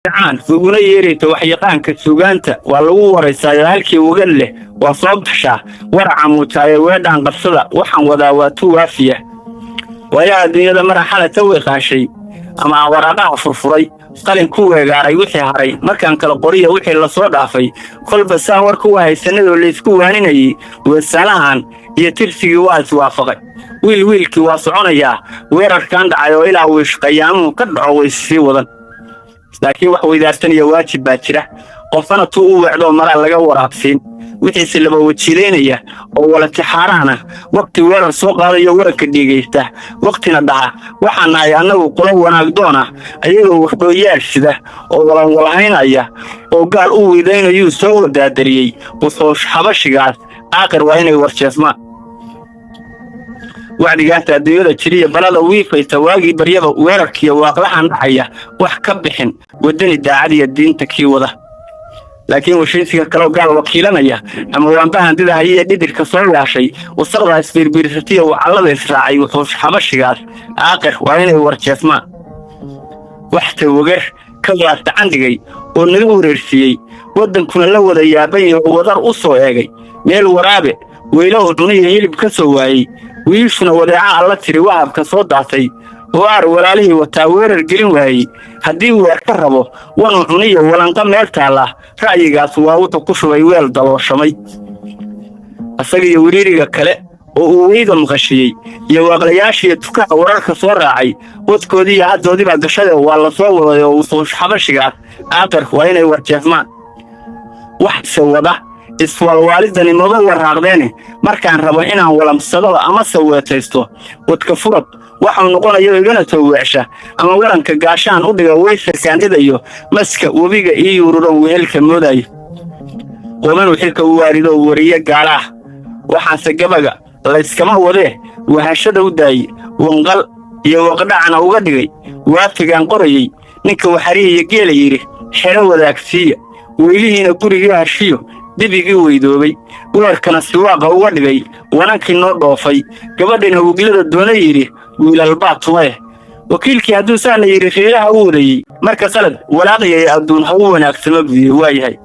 Caan uguna yeeraysa waxyaqaanka suugaanta waa lagu waraysaayo, halkii wagan leh waa soo baxshaa waraca muutaaye. Weedhaan qabsada, waxaan wadaa waa tu waafiya. Waayaha dunyada mara xalata weeqaashay ama aan waraaqaha furfuray, qalin ku weegaaray wixii haray, markaan kala qoriya wixii lasoo dhaafay, kolba saan war kuwa haysanadoo laysku waaninayey, weersanahan iyo tirsigii waa iswaafaqay. Wiil wiilkii waa soconayaa weerarkan dhacay oo ilaa wiish qayaamuhu ka dhaco way sii wadan. Laakiin wax weydaarsanaya waajib baa jira, qofana tuu u weecdoo maraa laga waraabsiin. Wixiise laba wajiilaynaya oo walatixaaraana, wakhti weerar soo qaadayo waranka dhiigaysta, wakhtina dhaha waxaan nahay annagu qolo wanaagdoon ah, ayagoo waxdhooyaal sida oo walanwalhaynaya oo gaal u wiidaynayuu soo wadaadariyey. Wuxuu xabashigaas aaqir waa inay warjeefmaan. Wacdigaasa adduunyada jiriya balada wiifaysa waagii baryaba, weerarkiiyo waaqlahan dhacaya wax ka bixin waddani daacadiya diinta kii wada. Laakiin washiinsiga kaloo gaal wakiilanaya ama waanbahan didahaya dhidirka soo yaashay, wasaqda isbiirbiirsatiya wacallada israacay, wuxuu xabashigaas aaqir waa inay warjeefmaan. Waxta wagar ka waasacan dhigay oo naga wareersiiyey, waddankuna la wada yaaban yaho, wadar u soo eegay meel waraabe weylo uu cuniyo hilib ka soo waayey, wiishuna wadeeca alla tiri wahabka soo daatay oo aar walaalihii wataa weerar gelin waayey. Haddii weer ka rabo wanuu cuniyo walanqa meel taalla, ra'yigaas waa wuxuu ku shubay weel dalooshamay. Asaga iyo wiriiriga kale oo uu weyda maqashiyey iyo waaqlayaashiiyo tukaha wararka soo raacay, wadkoodii iyo haddoodii baa gashade waa la soo waday oo wuxuu xabashigaas aaqir waa inay warjeefmaan. Waxse wada iswaalwaalidani maba waraaqdeene, markaan rabo inaan walamsadaba ama saweetaysto, wadka furad waxau noqonayo igana soo weecsha, ama waranka gaashaan u dhiga weysarkaan ridayo, maska webiga ii yuururon wehelka moodayo, qomanuu xilka u waaridoo wariye gaalaah. Waxaase gabaga layskama wadee wahashada u daayey, wanqal iyo waqdhacna uga dhigay waafigaan qorayey. Ninka waxarihiiyo geela yidhi xero wadaagsiiya, weylihiina gurigii hashiyo dibigii weydoobay, weerkana siwaaqa uga dhigay wanankii noo dhoofay, gabadhina wiglada doona yidhi wiilalbaa tumaeh. Wakiilkii hadduu saana yidhi reeraha u wadayey, marka qalad walaaqiyay adduun ha u wanaagsamo buuyi waayahay.